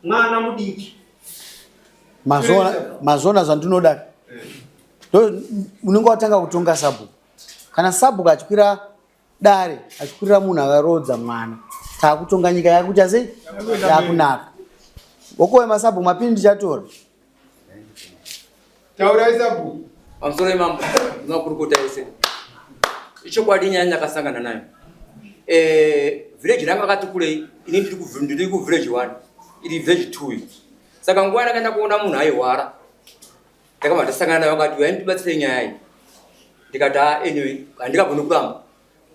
Mwana mudiki. Mazona mazona zvandinoda. Ndo unenge watanga kutonga sabhuku. Kana sabhuku achikwira dare achikwirira munhu akaroodza mwana takutonga nyika yakuita sei yakunaka. Wokowe masabhuku mapini ndichatora. Taurai sabhuku. Pamusoro yemambo nemakurukota ese. Ichokwadi nyaya ndakasangana nayo. Eh, village rangu rakati kurei, ini ndiri ku ndiri ku village 1, iri village 2 iyi. Saka nguva yandakaenda kuona munhu aihwara. Ndakabva ndasangana naye vakati uyai ndibatsire nyaya iyi. Ndikati ah anyway, handingagoni kuramba.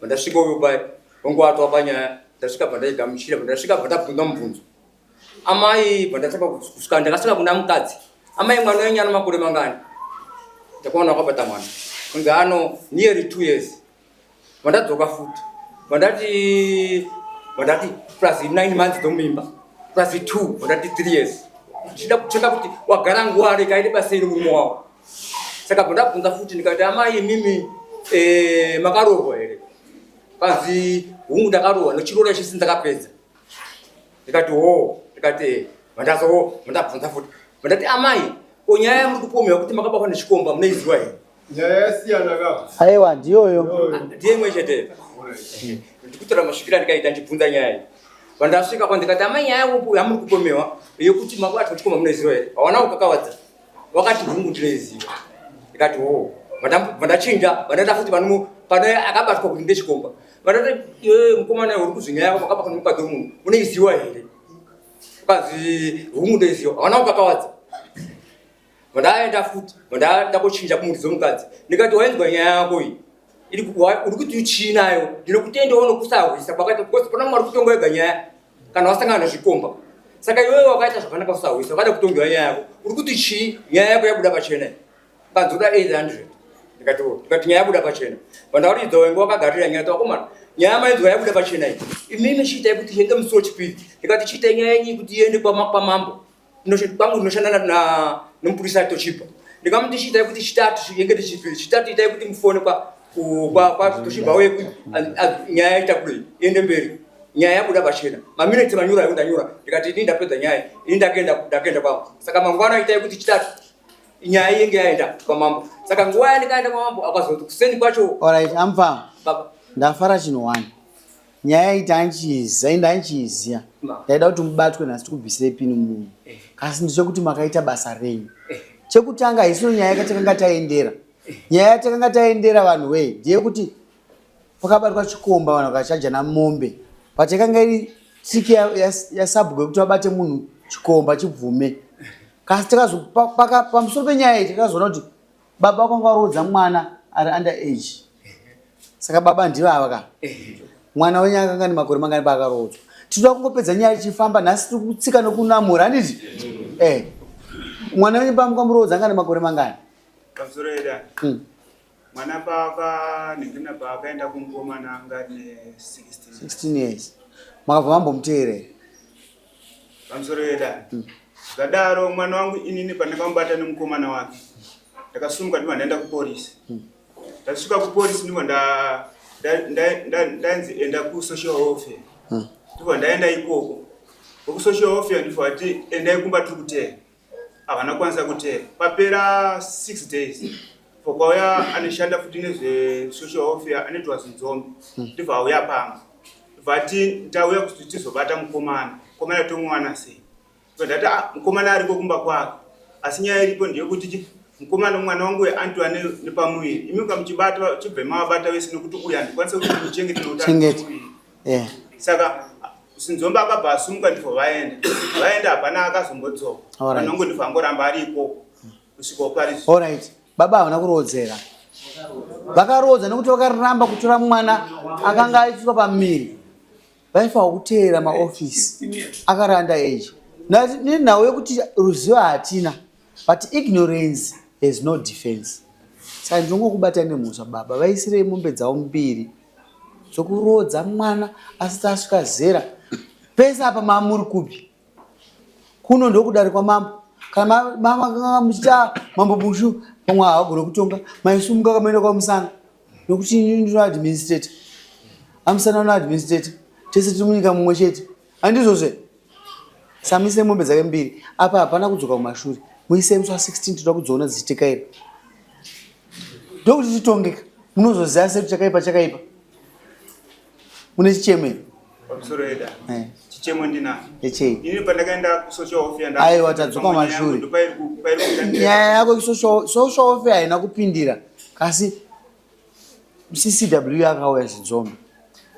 Pandasvika uyo pai, wangu watwa panyaya, ndasvika pandaigamuchira, pandasvika pandabvunza mubvunzo. Amai pandatanga kusvika ndakasvika kuna mukadzi. Amai mwana wenyu ano makore mangani? Ndakaona wakabata mwana. Kunzi ano nearly 2 years. Vandadzoka futi. Vandati vandati plus 9 months dzomimba. Plus 2 vandati 3 years. Ndichida kucheka kuti wagara nguva reka aite basa iri murume wavo. Saka pandabvunza futi ndikati amai imimi eh, makarohwa here? Panzi hungu ndakarohwa nochiroora chisi ndakapedza. Ndikati hoo, ndikati eh, vandazo hoo, vandabvunza futi. Vandati amai, ko nyaya yamuri kupomerwa kuti makabatwa nechikomba munoiziva here? Nyaya yasiyana ka. Aiwa ndiyoyo. Ndiye imwe chete. Ndikutora masvikiro andikaita ndichibvunza nyaya iyi. Vandasvika kwa ndikati amai nyaya yamuri kupomerwa yekuti makabatwa nechikomba munoiziva here? Hawana kukakavadza. Wakati hungu ndinoiziva. Ndikati hoo. Vandachinja, vandaenda futi pano pane akabatwa kuti ndechikomba. Vandati iwe mukomana uri kuzvinyaya yako makabatwa nemukadzi wemunhu unoiziva here? Ukazi hungu ndoiziva. Hawana kukakavadza. Vandaenda futi, vandaenda kochinja kumuridzi wemukadzi. Ndikati wainzwa nyaya yako iyi. Iri uri kuti uchii nayo? Ndinokutendawo nokusahwisa kwakaita because pana Mwari kutonga wega nyaya kana wasangana nezvikomba. Saka iwewe wakaita zvakanaka usahwisa, wakada kutongewa nyaya yako. Uri kuti chii? Nyaya yako yabuda pachena. Kanzi uda 800. Ndikati oh, ndikati nyaya yabuda pachena. Vandakuridza wengu wakagarira nyaya takomana. Nyaya mainzwa yabuda pachena iyi. Imimi chiitai kuti iende musi wechipiri. Ndikati chiitai nyaya yenyu kuti iende kwamambo. Kwangu ndinoshanda na nomupurisa Toshiba. Ndikamuti chiitai kuti chitatu chienge chipiri. Chitatu itai kuti mufone kwa kwa Toshiba uye nyaya itakure iende mberi. Nyaya yabuda pachena. Maminitsi manyura ayo ndanyura. Ndikati ini ndapedza nyaya. Ini ndakaenda ndakaenda kwangu. Saka mangwana itai kuti chitatu nyaya yenge yaenda kwamambo. Saka nguva yandikaenda kwamambo akazoti kuseni kwacho. Alright, amfa. Baba. Ndafara chinhu one. Nyaya iyi tanchiziva, ini ndanchiiziva. Ndaida kuti mubatwe nhasi tikubvisire pini munhu. Eh. Kasi ndechekuti makaita basa renyu. Eh. Chekutanga haisiyo nyaya yatakanga taendera. Eh. Nyaya yatakanga taendera vanhu wee ndeyekuti pakabatwa chikomba vanhu vakachajana mombe. But yakanga iri tsiki yasabhuku yekuti vabate munhu chikomba chibvume. Kasi takazo pamusoro penyaya iyi takazoona kuti Baba vakanga varoodza mwana ari under age. Saka baba ndivava ka. Mwana wenyu akanga nemakore mangani paakaroodzwa. Tinoda kungopedza nyaya ichifamba nhasi tiri kutsika nokunamura handiti? Eh. Mwana wenyu pamukamuroodza anga nemakore mangani? Pamusoro eda. Mwana paaka nengina paakaenda kumukomana anga ane 16. 16 years. Makabva mambomuteera here? Pamusoro yedare. Zvadaro mwana wangu inini pandakamubata nemukomana wake ndakasumuka ndibva ndaenda kupolisi. Ndasvika kupolisi ndibva ndanzi enda kusocial welfare. Ndibva ndaenda ikoko. Vokusocial welfare ndibva vati endai kumba tiri kuteera. Havana kukwanisa kuteera. Papera 6 days kwauya anoshanda futi nezvesocial welfare anoitwa zinzombe ndibva auya pamba. Vati ndauya kuti tizobata mukomana, mukomana tomuwana sei? Ndati ah, mukomana ariko kumba kwake, asi nyaya iripo ndeyekuti chi mukomana mwana wangu uyu anotova nepamuviri. Imi mukamuchibata chibve mavabata vese nekuti uyu handikwanise kuti muchengete nekuti ane Chengete. pamuviri. Yeah. Saka Sinzombe akabva asumuka ndibva vaenda. Vaenda hapana akazombodzoka. Alright. Mwana wangu ndibva angoramba ari ikoko kusvika pari zvino. Alright. Baba havana kuroodzera. Vakaroodza nekuti vakaramba kutora mwana akanga aiswa pamiri. Vaifanirwa kuteera maofisi akaranda age. Nenhau yekuti ruzivo hatina but ignorance has no defense. Saka ndinongokubata nemhosva baba vaisirei mombe dzavo mbiri dzokuroodza mwana asati asvika zera. Pese apa mamuri kupi? Kuno ndokudare kwamambo. Kana makanga muchita mambo Bushu pamwe havagone kutonga maisumuka kamaenda kwaMusana nokuti ini ndino administrator. AMusana uno administrator. Tese tiri munyika mumwe chete. Handizvozve? Samise mombe dzake mbiri. Apa hapana kudzoka kumashure. Muise musi wa 16 toda kudziona dzichitekaira. Ndokuti titongeka. Munozoziva sei kuti chakaipa chakaipa. Mune chichemo here? Pamusoro eda. Eh. Chichemo ndinacho. Echei? Ini pandakaenda kusocial welfare nda. Aiwa tadzoka mashure. Nyaya yako social social welfare haina kupindira. Kasi CCW yakauya chidzombe.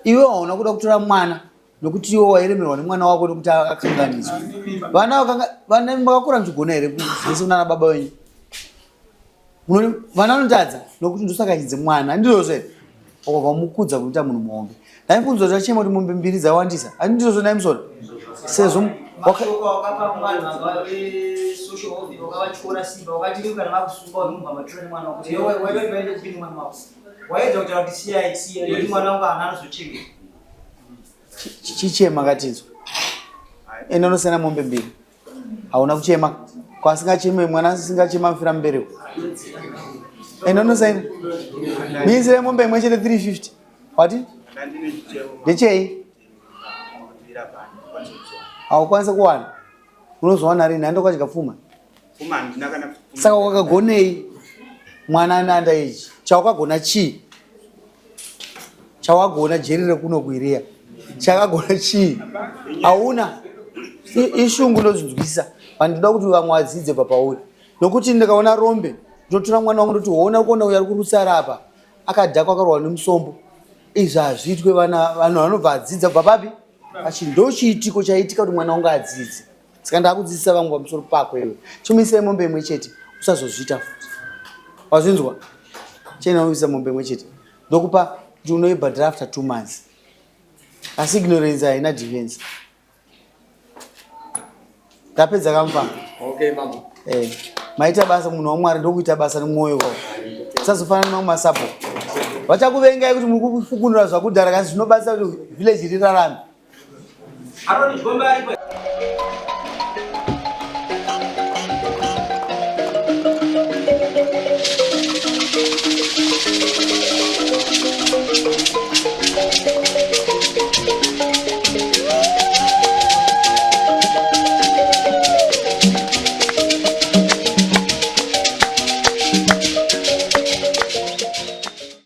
Iwe hauna kuda kutora mwana nokuti iwe wairemerwa nemwana wako nekuti akanganiswa. Vana vakanga vana makakura muchigona here kuzivisa kunana baba wenyu? Vana vanotadza nokuti ndosaka chinzi mwana ndizvozvo here? Wakabva mukudza kuita munhu muhombe. Ndaikunzwa kuti achema kuti mombe mbiri dzawandisa. Ani ndizvozvo nhai musoro? Sezvo mashoko wakapa kuvanhu vanga vesocial welfare wakavatyora simba wakati iwe kana vakusunga unobva matura nemwana wako iwe waida kuti vaende kupi nemwana wako waedza kutaura kuti siyai siyai nekuti mwana wangu haana anozochengeta Chichema katinzwa. Enda unosiyana mombe mbiri. Hauna kuchema. Kwasingacheme mwana asingachema mfira mubereko. Enda unosaina. Miisire mombe imwe chete 350. Wati? Ndechei? Haukwanise kuwana. Unozowana rini? Handi wakadya pfuma. Saka wakagonei? Mwana ane anda ichi. Chawakagona chii? Chawagona jeri rekuno kuiriya. Chakagona chii? Hauna. Ishungu ndozvinzwisisa. Vandinoda kuti vamwe vadzidze kubva pauri. Nokuti ndikaona rombe, ndotora mwana wangu ndoti hona kuona uyo ari kurutsara apa. Akadhakwa akarohwa nemusombo. Izvi hazviitwe vana vanhu vanobva adzidza kubva papi? Pachi ndochiitiko chaitika kuti mwana wangu adzidze. Saka ndakudzidzisa vamwe pamusoro pako iwe. Chimuisai mombe imwe chete usazozviita futi. Wazvinzwa? Chena uisa mombe imwe chete. Ndokupa kuti unoibhadhara after 2 months. Asi ignorance haina defense. Ndapedza kamufana. Okay mambo. Eh. Maita basa munhu waMwari ndokuita basa nemwoyo wako. Usazofanana nemamwe masabho. Vachakuvengai kuti muri kufukunura zvakudhara kasi zvinobatsira kuti village rirarame. Aroni Gombe aripo.